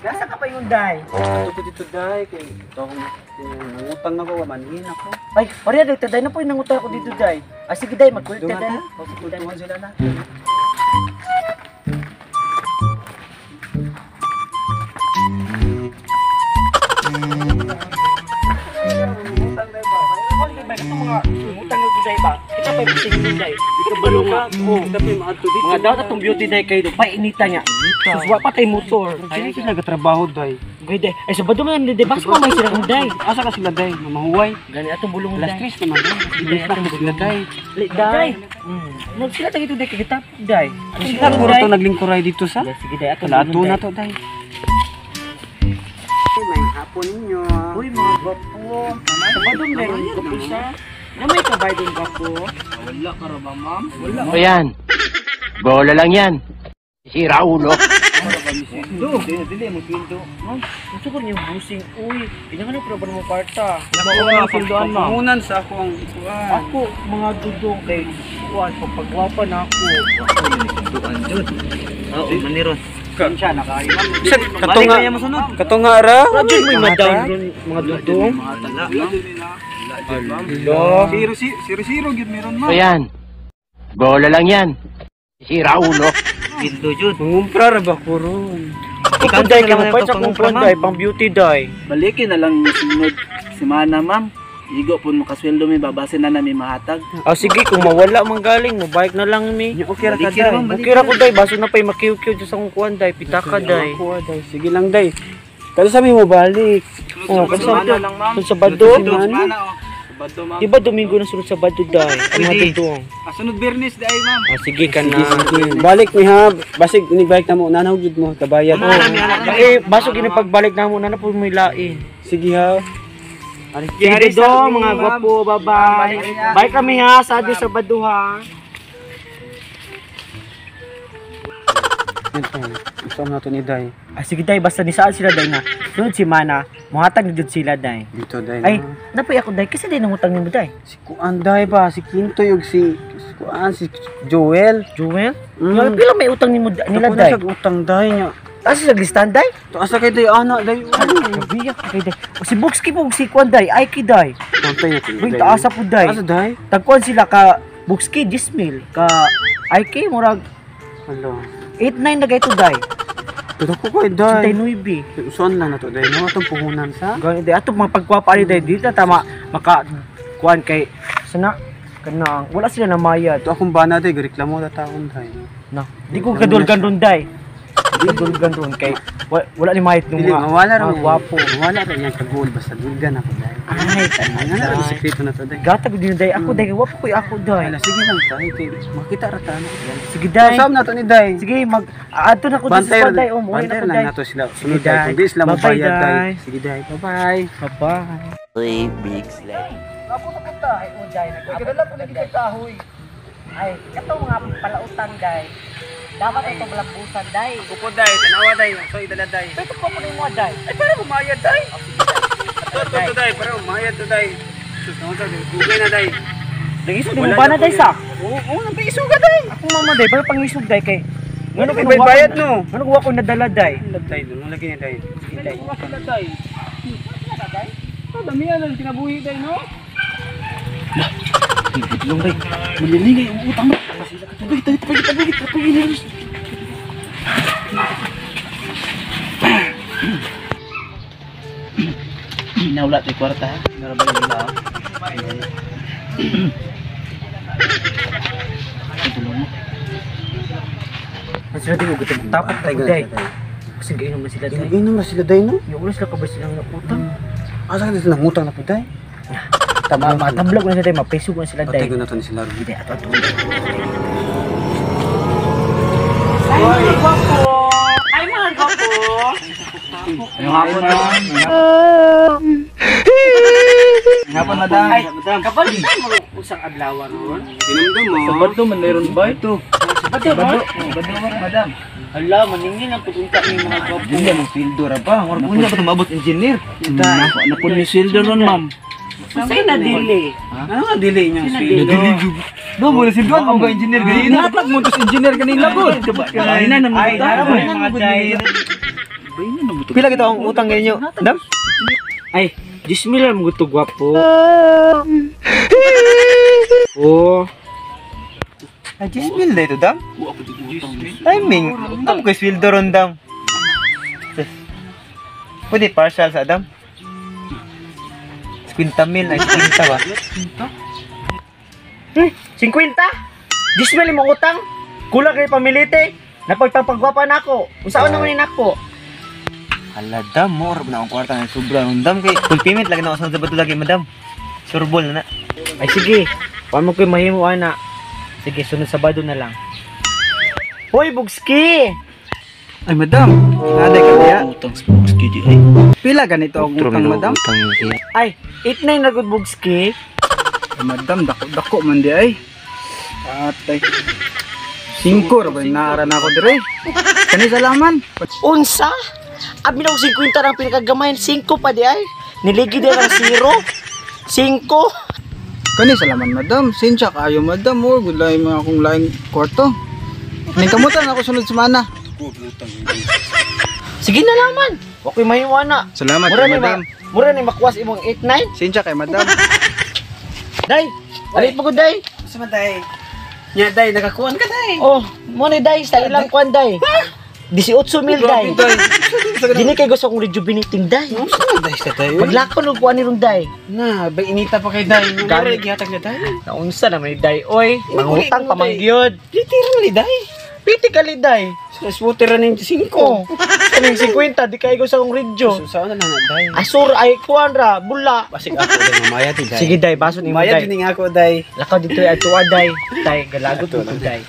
Asa ka pa yung day? Ato ko dito day kay nangutang na ko manhin ako. Ay, pareha day day na po yung nangutang ako dito day. Ah, sige day, magkulit ka day. Oh, sige day. Sila na. Utang na day ba? Kita pa yung day. Ikaw balunga. Oh, tapi maadto dito. Mga daw atong beauty day kayo pa inita niya. Sus wa pa tay motor. Ay, sila nagatrabaho day. Gay day. Ay sabado man day basta may sila kung day. Asa ka sila day? Mahuway. Gani atong bulong Alas day. 3 naman day. Alas na sila day. Day. Nag sila tagi day kay kita day. Sila puro to naglingkuray dito sa. Sige day ato. Wala ato na to day. May hapon ninyo. Uy mga gwapo. Sabado meron gwapo sa. Na may kabay din gwapo. Wala ka ra ba ma'am? Wala. O yan. Bola lang yan. Sira ulo. Do, dili mo sweldo. Ma'am, gusto ko niyong busing. Uy, pinanganak pero ba mo parta? Nakuha nga sweldoan ma'am. Pangunan sa ako ang kuan. Ako, mga dudong kay kuan, pagpagwapa na ako. Oo, maniron. Siya nakayo ma'am. Katunga, katunga ra. Radyo mo yung madam mga dudong. Lo. Zero zero gyud meron O yan. Bola lang yan. Sira ulo. Mangumpra ra ba ko ron? Ikaw day kay mo sa akong kuan day, pang beauty day. Balikin na lang yung sunod semana, ma'am. Igo po makasweldo mi babase na nami mahatag. Ah sige, kung mawala man galing, mo bike na lang mi. Okay ra ka day. Okay ra ko day, baso na pa'y makiw-kiw sa akong kuan day, pitaka day. Ako day. Sige lang day. Kada sabi mo balik. Oh, kasi Semana lang, ma'am. sa Sabado. Semana, oh. Sabado, ma'am. Di ba Domingo na sunod Sabado day? Ang mga dudong. Sunod Biyernes day, ma'am. Ah sige ka na. Sige, balik mi ha. Basig ni balik na mo nanaw gyud mo kabayad. Eh, baso gini pagbalik na mo na na po may lain. Sige ha. Sige do, mga gwapo, bye-bye. Bye kami ha, sa Adi Sabado ha. Gusto na to ni Day. Ah, sige day, basta ni saan sila day na. Sunod si Mana, muhatag na jud sila day. Dito day. Ay, napay ako day kasi day nangutang nimo day. Si Kuan day ba? Si Quintoy ug si Kuan si Joel. Joel? Mm. Pila may utang nimo nila Ako na day? siya utang day niya. Asa sa listahan day? To asa kay day ana day. Kabiyak kay day. O si Buxki po si Kuan day, ay ki day. Pantay na to. Uy, taasa po day. Asa day? Tagkuan sila ka Buxki 10 mil ka IK murag Hala. 8 9 na gayto day. Pero ko kay day. 89. Uson lang na to day no atong puhunan sa. Gani day ato mga pagkwapa ani day dito tama maka kuan kay sana kanang wala sila namayad. To akong bana day gareklamo ta taon day. Na, di ko kadulgan ron day. Di ko kadulgan ron kay wala ni mayat nung Dili mga mawala ra mga gwapo. Mawala ra iyang kagol basta dulgan ako day. Ay, Ay nga na tanan. sekreto na to day. Gatag din day ako day gwapo ko ako day. Ala sige lang tay kay makita ra ta. Sige day. Usab na to ni day. Sige mag aadto na ko dito Bantay sa day oh, mo bantay na ko lang day. nato sila. Sige, Sunod day day. kung di sila Bye-bye, mobayad day. day. Sige day. Bye-bye. Bye-bye. 3 weeks later. Apo na punta ay o day nagkadala ko lagi kay kahoy. Ay, kato mga palautan day. Dapat ito malabusan day. Upo day, tanawa day, soy dala day. Pero ko po nimo day. Ay para umayad day. To day, para umayad to day. Sus naon sa dugay na day. Nangisog mo ba na day sa? Oo, oo, nang isuga day. Ako mama day, para pangisog day kay Ngano kay bayad no? Ngano kuha ko nadala day. Day, mo lagi ni day. Sige day. Day. Damihan lang kinabuhi day no. Long day. Malilingay ang utang mo. Tubig, tubig, tubig, tubig, tubig. Nawala tayo kwarta ha. Meron ba yung nila? Tulong mo. Mas sila din gutom tapos Tay, ko day. Kasi gainom man sila day. Inom na sila day no. Yung ulas lang ka ba silang utang? Asa ka sila ngutang na po day? Tama, matablag na sila day, mapeso na sila Patay day. ko na to ni sila. Sige day, ato ato. Ay, mga gwapo! Ay, mga gwapo! Yung hapon, ma'am. Yung hapon, madam. Ay, kabalitan mo usang adlaw ron. Hinumdum mo. Sabado man meron ba ito? Sabado ron? Sabado man, madam. Hala, maningil ang tugunta ni mga gwapo. Hindi mo sweldo ra ba? Mura po niya ba tumabot engineer? Napon ni sweldo ron, ma'am. Usay na dili. Ano nga dili niyang sweldo? No, mo si Duan mo engineer ganina. Natag mo to engineer kanina gud. Kanina na mo. Ay, nara mo mga day. Pila kita ang utang ninyo, Dam? Ay, 10,000 lang mo to gwapo. Oh. Ah, 10,000 na ito, Dam? Timing. Dam ko sweldo ron, Dam. Pwede partial sa Dam. 50,000 ay 50 ba? 50? 10,000 imong utang? Kulang kay pamilite. Napagpapagwapa nako. Unsaon naman ni nako? Hala, Dam, more na akong kwarta ng sobra ron, Dam. Kay full payment lagi na ako sa Sabado lagi, madam. Surbol na na. Ay sige, wa mo koy mahimo ana. Sige, sunod Sabado na lang. Hoy, Bugski! Ay, madam. Naday ka diya. Utang sa Bugski di ay. Pila ganito ang utang, madam? Utang yun. Ay, 8-9 na gud Bugski. Ay, madam, dako-dako man di ay. Atay. 5 ra ba naara na ako dire. Kani salaman. Unsa? Abi na og 50 rang pinakagamay, 5 pa di ay. Niligi di ang 0. 5. Kani salaman, madam. Sinsya kaayo, madam. Oh, good lain mga akong laing kwarto. Ning kamutan ako sunod semana. Sige na laman. Wa koy mahimo ana. Salamat, Mura ni madam. mura ni makuwas imong 8-9. Sinsya kay madam. Day, alit mo gud day. Sa man day. Nya day nakakuan ka day. Oh, mo ni day sa ilang kwan day. 18,000 day. Dini kay gusto kong rejuvenating day. Day sa tayo. Maglakaw og kuan ni rong day. Na, bay inita pa kay day. Gani. Gihatag na day. Naunsa naman ni day oy. Mangutang pa man gyud. Litira man ni day. Piti kali day. Sa swater ra ning 5. Oh, kaning 50 di kay gusto kong radyo. Saan na lang na day. Asur ay kuan ra, bula. Basig ako day mamaya ti day. Sige day, bason imo Maya day. din ako day. Lakaw dito ay tuwa day. Day galagot ko day.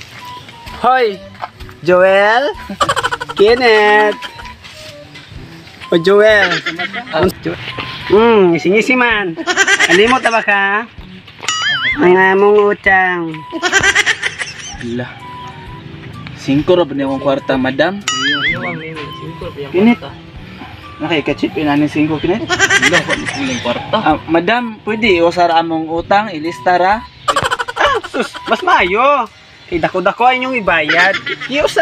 Hoy, Joel. Kenneth. O Joel. Ngisi-ngisi man. Alimot na ba ka? Ang among utang. Ala. 5 ra ba niya akong kwarta, madam? Kinit. Nakikachip ina ni 5 kinit. Ala, wa mo kulang kwarta. Ah, madam, pwede iwasara among utang, ilista ra. Ah, sus, mas maayo. Kay dako-dako ay inyong ibayad. Iyo sa.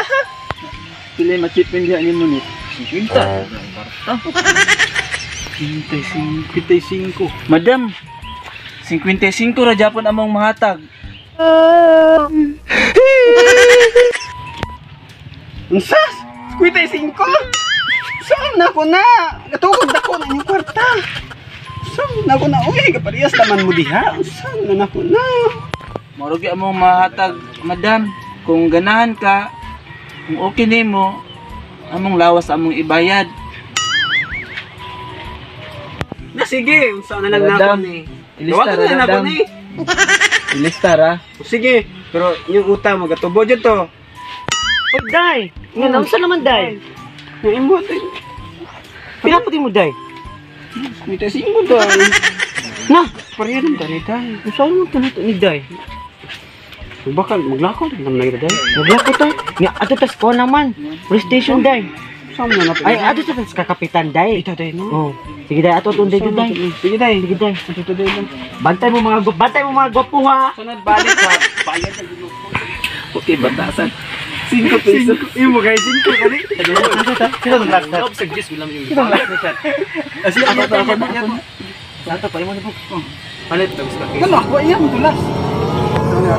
Pili machipin diha nimo ni 50. Kwarta. 55. Madam, 55 ra japon among mahatag. Unsa? 55? Saan na ko na? Katukod dako na inyong kwarta. Saan na ko na? Uy, kaparehas naman mo diha. Saan na ko na? Mao gyud among mahatag, madam. Kung ganahan ka, kung okay nimo, among lawas among ibayad. Na sige, unsa na lang Madam, nako ni. Ilista Tawagan ra, na nako madam. ni. Ilista ra. Sige, pero yung utang magatubo dyan to. Oy day, nga naunsa naman day? Yung imo day. Pila pa mo day? May tasing mo day. Na, Pareha naman tani day. unsa naman to ni day? Baka maglakaw din naman na day. Maglako ta. Nga ato tas ko naman. PlayStation day. Saan na nato? Ay ato tas kakapitan day. Ito day no. Oh, sige day ato atong day day. Sige day. Sige day. Ato to day lang. Bantay mo mga gwapo ha. Sunod balik ka, bayad na gud. Okay, batasan. 5 pesos. Imo kay 5 kani. Ato pa imo ni buk. Palit tag sa Ano ako iya mo tulas. Ano